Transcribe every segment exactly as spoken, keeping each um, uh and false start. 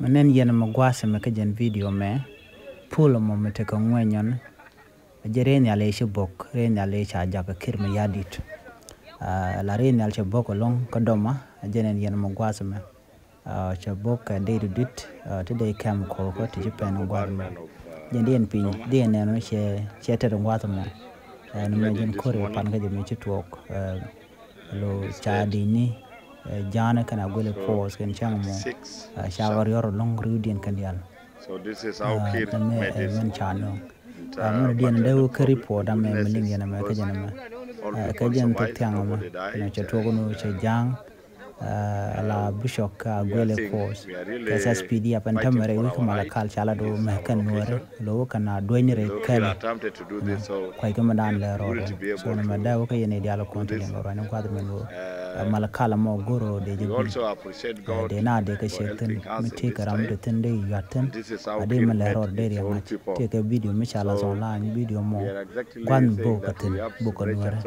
Mi nɛn yɛn mi gua̱a̱th mi kä jɛn video mɛ, pul mɔ mi tekɛ ŋuɛnyɔn. Jɛ rɛy nhial i̱ ci bok, rɛy nhial i̱ ca jak kir mi ya̱di̱t. Ah, la rɛy nhial cɛ bok ɛlɔ̱ŋ kä dɔma, jɛ nɛn yɛn mi gua̱a̱th mɛ. Ah, cɛ bok kɛ dee dudit, ah, ti dee kɛm kɔɔkä ti ci pɛn gua̱a̱th mɛ. Jɛn di yɛn piny, di yɛn nɛn cɛ, cɛ tɛt gua̱a̱th mɔ. Ah, ni mɛ jɛn kori pan kä jɛ mi ci tuɔɔk. Ah, lo ca dini, eh, ja̱a̱nɛ kɛn a guili pos kɛn cäŋ mɔ. Ah, ca ɣɔr yɔr ɛlɔ̱ŋ riwdiɛn kɛn diaal. So this is how Kiir made this. Mɛn ca nööŋ. Mɛn diɛn dee wä kä report amɛ mi liŋ yɛn amɛ kä jɛn amɛ. Kä jɛn thok thiaŋ amɛ. Nɔ cɛ tuɔk nu cɛ ja̱a̱ŋ. Ala bishop kä a guɛlɛ kos kɛ S S P D F ɛn tämɛ rɛy wi̱i̱ kä Malakal ca la do mɛ kɛn nuɔrɛ lo wä kɛn a duɛny ni rɛy kɛn. Kuay kä mɛ dan lɛ rɔɔdɛ so nɔ mɛ dee wä kä yɛn i̱ dial kɔn ti liŋ rɔɔdɛ ni gua̱th mɛ nuɔrɛ. Malakal amɔ goro dee jɛ gui̱n. Dee na dee kä cɛ thin mi ti kɛ ram mi ti thin dee yuat thin. A dee mi lɛ rɔɔdɛ dee riɛŋ ŋa̱c ti kɛ video mi ca la zɔn la ni video mɔ. Gua̱th mi bok kä thin bok kä nuɔrɛ.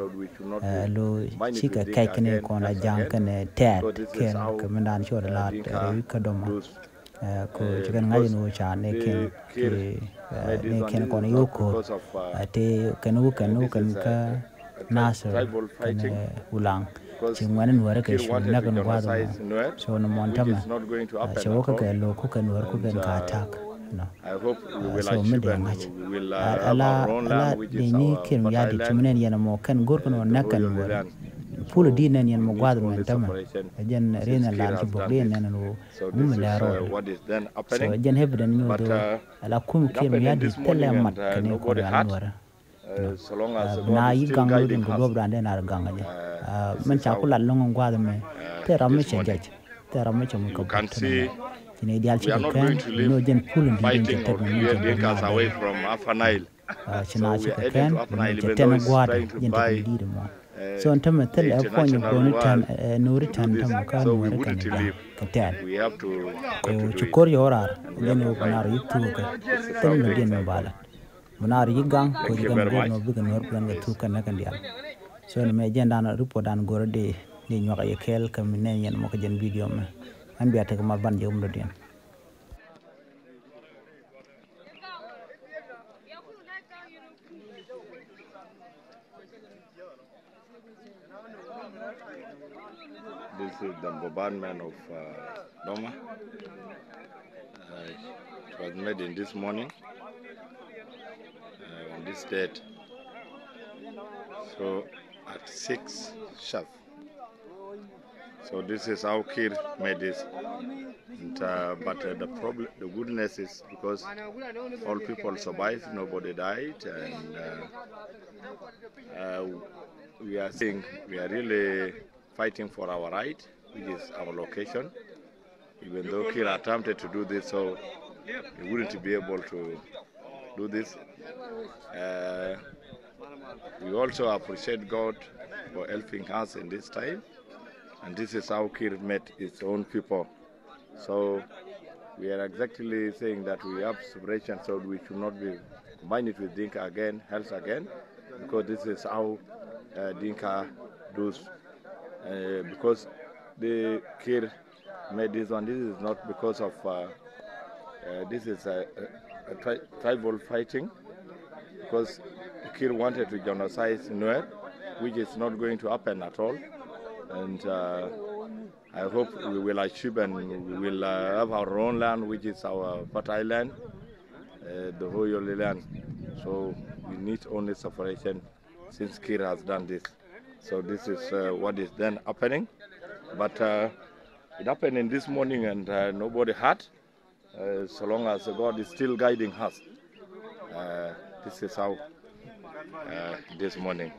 Ɛ lo cikɛ kɛc kɛn kɔn a ja̱a̱ŋ kɛn tɛɛt kɛn kɛ mi dan cɔɔd la tɛɛt kä dɔma. Ɛ ko cikɛn ŋa̱c ni wä ca ni kɛn ki ni kɛn kɔn yo̱o̱k ko̱r. Ɛ ti kɛn wä kɛn wä kɛn kä Nasir kɛn Ulaŋ ci ŋuɛn nuɔrɛ kɛ cu nɛk ni gua̱th mɔ. So ni mɔn tämɛ cɛ wä kä kɛ lo ku kɛn nuɔrɛ ku kɛn ka attack. So mi dee ŋa̱c ala ala dee ni kɛn mi ya̱di̱t ci mi nɛn yɛn mɔ kɛn go̱r kɛn wä nɛk kɛn nuɔrɛ. Pul di nɛn yɛn mɔ gua̱th mɛn tämɛ. Ɛ jɛn rin ɛ lan ci bok di nɛn ɛn wä mi mi lɛ rɔɔdɛ. So ɛ jɛn evident mi wä dho̱ ala kum kɛn mi ya̱di̱t thilɛ mat kɛn kɔn ɛ nuɔrɛ. Bi na yi gaŋ lo din kɛ duɔp dan den ar gaŋ jɛ. Mɛn ca ku lat loŋ in gua̱a̱th mɛ thil ram mi cɛ jɛc thil ram mi cɛ muk kɛ buk tɛn mɛ. Ci ni dial ci kɛ kɛn ni wä jɛn pul in di̱t in cɛ tɛk mɛ mi cɛ buk na bɛ. Ci na ci kɛ kɛn mi cɛ tɛn gua̱a̱th jɛn tɛk mi di̱t mɔ. So in tämɛ thil ɛ puɔ̱ny in go̱o̱ni tɛn ɛ nuuri tɛn tämɛ kä nuuri kɛn ja̱a̱ŋ kɛ tɛn. Ko ci ko̱r yɛ wä raar jɛn wä kɛ nar yi thuukɛ thil mi diɛn mi balɛ. Mi na ri ji̱ gaŋ ko ji̱ kɛn go̱o̱r nɔ bikɛ nuɔ̱r kulɛn kɛ thuk kɛn nɛ kɛn diaal. So ni mɛ jɛn dan report dan go̱o̱r di di nyuak yɛ kɛɛl kɛ mi nɛ yɛn mɔ kɛ jɛn video mɛ. Ɛn bia tek mar ban jɛ wum dɔ̱diɛn. This is the bombardment of uh, Doma. Uh, it was made in this morning uh, on this date. So at six sharp. So this is how Kiir made this. And, uh, but uh, the problem, the goodness is because all people survived, nobody died, and uh, uh, we are seeing, we are really fighting for our right, which is our location. Even though Kiir attempted to do this, so he wouldn't be able to do this. Uh, we also appreciate God for helping us in this time. And this is how Kiir met his own people. So we are exactly saying that we have separation, so we should not be combined with Dinka again, else again, because this is how uh, Dinka does. Uh, because the Kiir made this one, this is not because of, uh, uh, this is a, a, a tri tribal fighting, because Kiir wanted to genocide Nuer, which is not going to happen at all. And uh, I hope we will achieve and we will uh, have our own land, which is our fertile land, uh, the royal land. So we need only separation since Kiir has done this. So this is uh, what is then happening. But uh, it happened in this morning and uh, nobody hurt. Uh, so long as God is still guiding us, uh, this is how uh, this morning.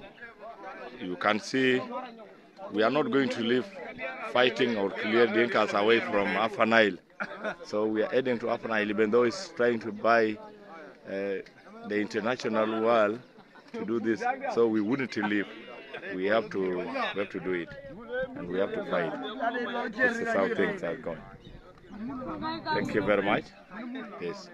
You can see we are not going to leave fighting or clear Dinkas away from Upper Nile. So we are heading to Upper Nile, even though it's trying to buy uh, the international world to do this. So we wouldn't leave. We have to, we have to do it. And we have to fight. This is how things are going. Thank you very much. Yes.